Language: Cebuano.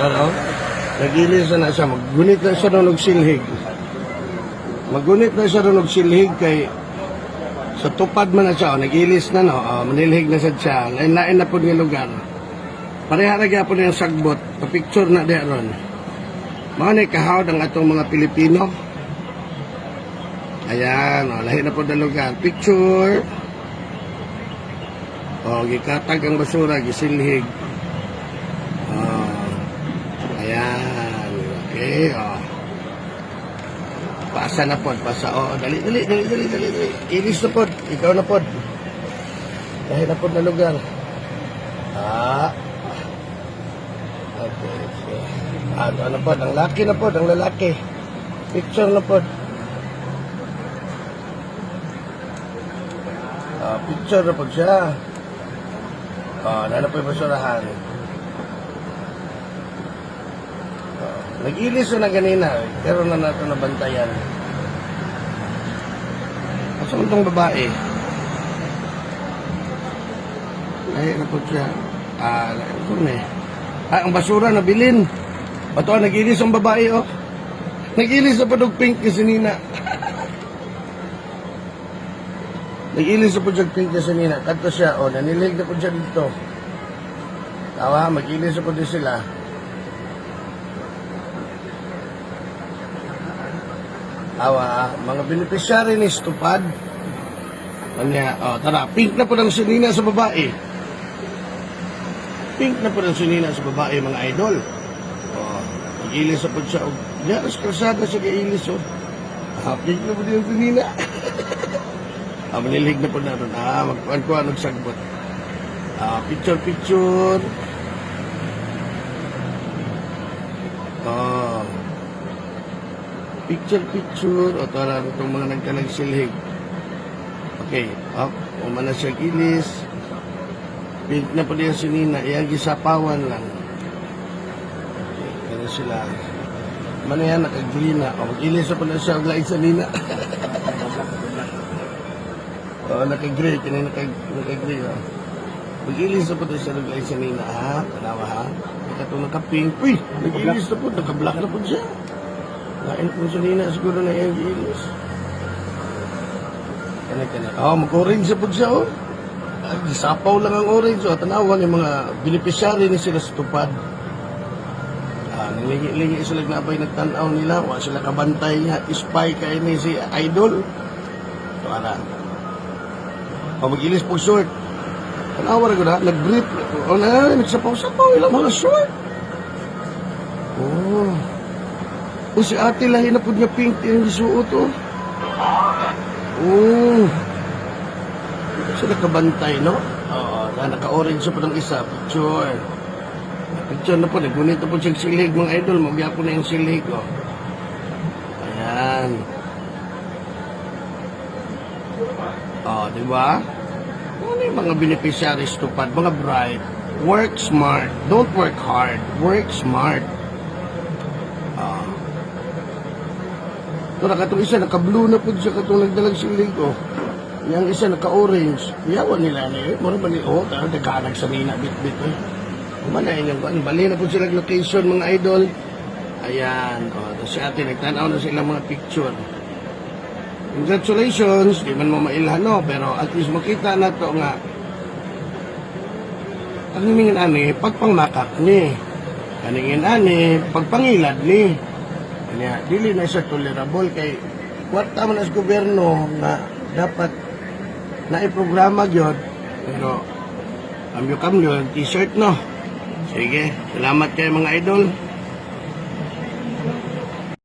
Tara, oh. Nagilis na na siya. Maggunit na siya ron og silhig. Maggunit na siya ron og silhig kay sa tupad man na siya. Oh, nagilis na, no. Oh, manilhig na sad siya. Lain-lain na po nga lugar. Pareha ra gyapon yung sagbot. Pa-picture na diha ron. Mga ni kahawd ang atong mga Pilipino. Ayan, oh, lahi na po na lugar. Picture. Oh, gikatag ang basura, gisilhig. Oh, ayan. Okay, oh. Pasa na pod, pasa. Oh, dali, dali, dali, dali, dali, dali. Ilis na pod. Ikaw na pod. Lahi na pod na lugar. Ah. Okay. Ah, ano pod? Ang laki na pod, ang lalaki. Picture na pod. Ah, picture na pod siya. Ah, na po yung basurahan. Ah, nag-ilis na ganina, eh, pero na nato nabantayan. Asa man tong babae? Ay, na po siya. Ah, ito na eh. Ah, ang basura nabilin. Bato, nag-ilis ang babae, oh. Nag-ilis na po og pink kasi nina. Nag-ilis na po siya pink kasi nina. Kadto siya, oh, nanilig na po siya dito. Tawa, mag-ilis na po din sila. Tawa, mga beneficiary ni Stupad. Kanya, oh, tara, pink na po ng sinina sa babae. Pink na po ng sinina sa babae, mga idol. Oh, mag-ilis na po siya. Oh, diyan, sa kalsada siya kailis, oh. Ah, pink na po din ang sinina. Ah, manilig na po na ron. Ah, magkuhan-kuhan, nagsagbot. Ah, picture, picture. Oh. Picture, picture. O, tara, itong mga nagkalag silhig. Okay, up. Umana siya gilis. Pink na po din si Nina. Iyang gisapawan lang. Okay, pero sila. Mana yan, naka-green na. O, mag-ilis na po na siya. Ang lain sa Nina. O, naka-green. Kini naka-green. O. Mag-ilis na po na siya. Ang lain sa Nina, ha? Tanawa, ha? Ito naka-pink. Uy, nag-ilis na po. Naka-black na po siya. Lain po sa Nina. Siguro na iyang giilis. Kani, kani. Oh, mag-orange na po siya, oh. Ay, gisapaw lang ang orange. Oh, tanawan yung mga beneficiary ni sila sa tupad. Ah, nilingi-lingi sila na abay nagtanaw nila. Wa sila kabantay nga. Spy kay ni si Idol. Ito, ara. Oh, mag-ilis po short. Tanawa na ko na. Nag-brief. Oh, na, nagsapaw-sapaw ilang mga short. Oh. O si ate lahi na po niya pink yung gisuot, oh. Oh. Sila kabantay, no? Oo, na naka-orange pa ng isa. Picture. Picture na po. Nagunit na po siyang silhig, mga idol. Magyapon na yung silhig, oh. Ayan. Oh, di ba? Ano yung mga beneficiaries tupad? Mga bright. Work smart. Don't work hard. Work smart. Ah. Ito na katong isa, naka-blue na po siya katong nagdalag silig, oh. Yang isa naka-orange. Yawan nila ni, eh. Mura ba ni, oh, tara, nagkanag sa nina, bit-bit, eh. Kumana inyong kuan. Bali na po sila location, mga idol. Ayan, oh, tapos si ate, nagtanaw na sila mga picture. Congratulations, di man mo mailhan, no, pero at least makita na to nga, ang hiningan ani, pagpangmakak ni. Kaningin ani, pagpangilad ni. Kanya, dili na siya tolerable kay kwarta man as gobyerno nga dapat na iprograma gyud pero kamyo kamyo t-shirt, no. Sige, salamat kayo, mga idol.